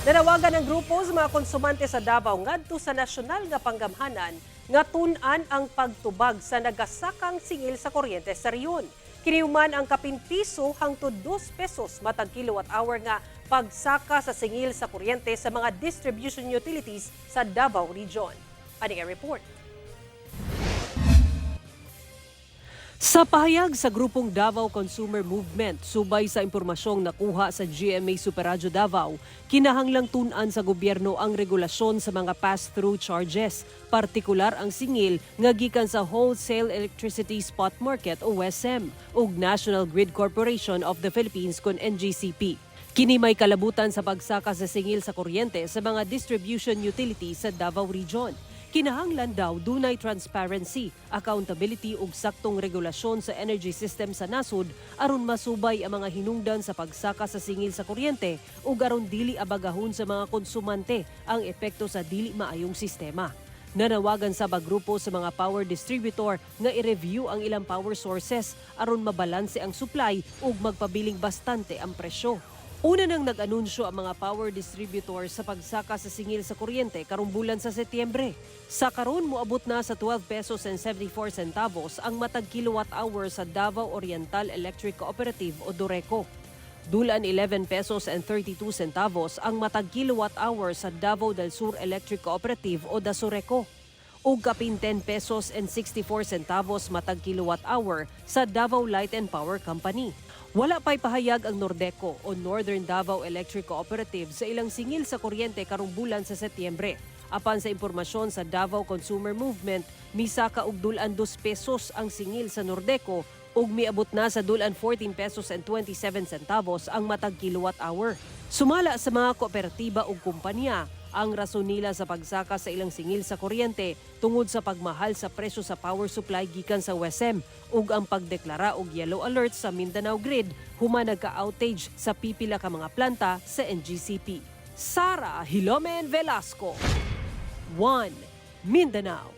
Nanawagan ang grupo sa mga konsumante sa Davao ngadto sa nasyonal nga panggamhanan nga tun-an ang pagtubag sa nagasakang singil sa kuryente sa rehiyon. Kinihuman ang kapin piso hangtod 2 pesos matag kilowatt hour nga pagsaka sa singil sa kuryente sa mga distribution utilities sa Davao Region. Ani ang report. Sa pahayag sa grupong Davao Consumer Movement, subay sa impormasyong nakuha sa GMA Super Radyo Davao, kinahanglang tun-an sa gobyerno ang regulasyon sa mga pass-through charges, partikular ang singil nga gikan sa Wholesale Electricity Spot Market o WESM ug National Grid Corporation of the Philippines kon NGCP. Kini may kalabutan sa pagsaka sa singil sa kuryente sa mga distribution utilities sa Davao Region. Kinahanglan daw dunay transparency, accountability ug saktong regulasyon sa energy system sa nasod aron masubay ang mga hinungdan sa pagsaka sa singil sa kuryente ug aron dili abagahon sa mga konsumante ang epekto sa dili maayong sistema. Nanawagan sa grupo sa mga power distributor nga i-review ang ilang power sources aron mabalanse ang supply ug magpabiling bastante ang presyo. Una nang nag-anunsyo ang mga power distributor sa pagsaka sa singil sa kuryente karong bulan sa Setyembre. Sa karon, moabot na sa 12 pesos and 74 centavos ang matag kilowatt hour sa Davao Oriental Electric Cooperative o Doreco. Dulan 11 pesos and 32 centavos ang matag kilowatt hour sa Davao del Sur Electric Cooperative o Dasureco. Ug kapin 10 pesos and 64 centavos matag kilowatt hour sa Davao Light and Power Company. Wala pa'y pahayag ang Nordeco o Northern Davao Electric Cooperative sa ilang singil sa kuryente karong bulan sa Setyembre. Apan sa impormasyon sa Davao Consumer Movement, misaka og dulan 2 pesos ang singil sa Nordeco ug miabot na sa dulan 14 pesos and 27 centavos ang matag kilowatt hour. Sumala sa mga kooperatiba ug kumpanya, ang rason nila sa pagsaka sa ilang singil sa kuryente tungod sa pagmahal sa presyo sa power supply gikan sa WESM ug ang pagdeklara og yellow alert sa Mindanao Grid human nagka-outage sa pipila ka mga planta sa NGCP. Sara Hilomen Velasco, 1 Mindanao.